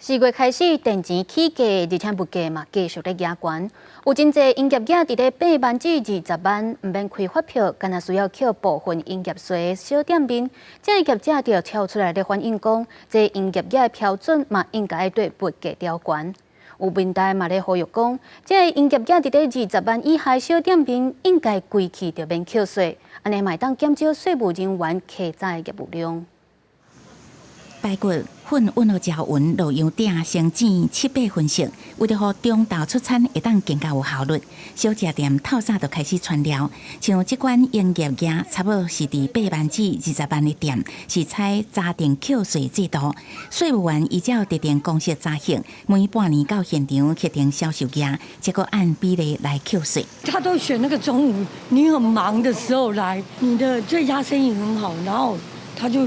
4月開始，電錢起價，而且物價嘛繼續咧加懸。有真濟營業額佇咧8萬至20萬，毋免開發票，干焦需要扣部分營業稅的小店面，這個業者就跳出來咧反映講，這營業額的標準嘛應該對物價調懸。有民代嘛咧呼籲講，這個營業額佇咧二十萬以下的小店面應該規氣就免扣稅，按呢嘛會當減少稅務人員稽查的業務量。排骨粉溫和椒雲洛陽鼎生煎七八分熟，為著予中晝出餐會當更加有效率，小食店透早就開始傳料。像這款營業額差不多是佇8萬至20萬的店，是採查定扣稅制度。稅務員依照特定公式查核，每半年到現場核定銷售額，結果按比例來扣稅。他都選那個中午，你很忙的時候來，你的這家生意很好，然後他就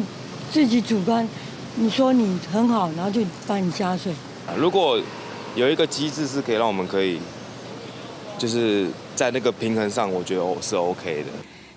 自己主觀。你說你很好，然後就幫你加稅。如果有一個機制是可以讓我們可以，就是在那個平衡上，我覺得是 OK 的。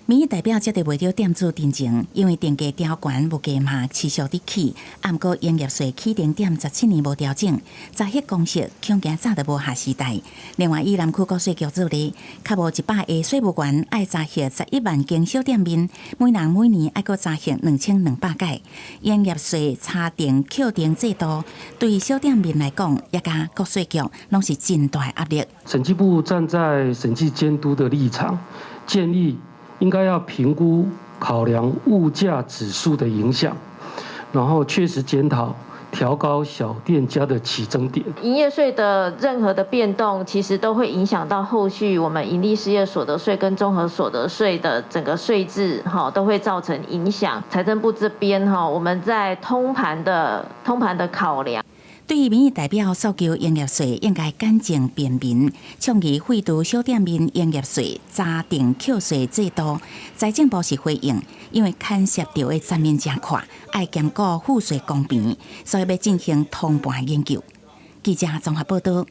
民意代表這得袂著店主陳情，因為電價調懸，物價嘛持續佇起，毋過營業稅起徵點17年無調整，查核公式恐驚早就無合時代。另外，以南區國稅局做例，較無100個稅務員愛查核11萬間小店面，每人每年愛閣查核2200擺。營業稅查定扣徵制度對小店面來講，也佮國稅局攏是真大壓力。審計部站在審計監督的立場，建議應該要評估考量物價指數的影響，然後確實檢討調高小店家的起徵點。營業稅的任何的變動，其實都會影響到後續我們營利事業所得稅跟綜合所得稅的整個稅制，哈，都會造成影響。財政部這邊，哈，我們在通盤的考量。對於民意代表訴求營業稅應該簡政便民，倡議廢除小店面營業稅查定扣稅制度，財政部是回應，因為牽涉著的層面誠闊，愛兼顧賦稅公平，所以欲進行通盤研究。記者綜合報道。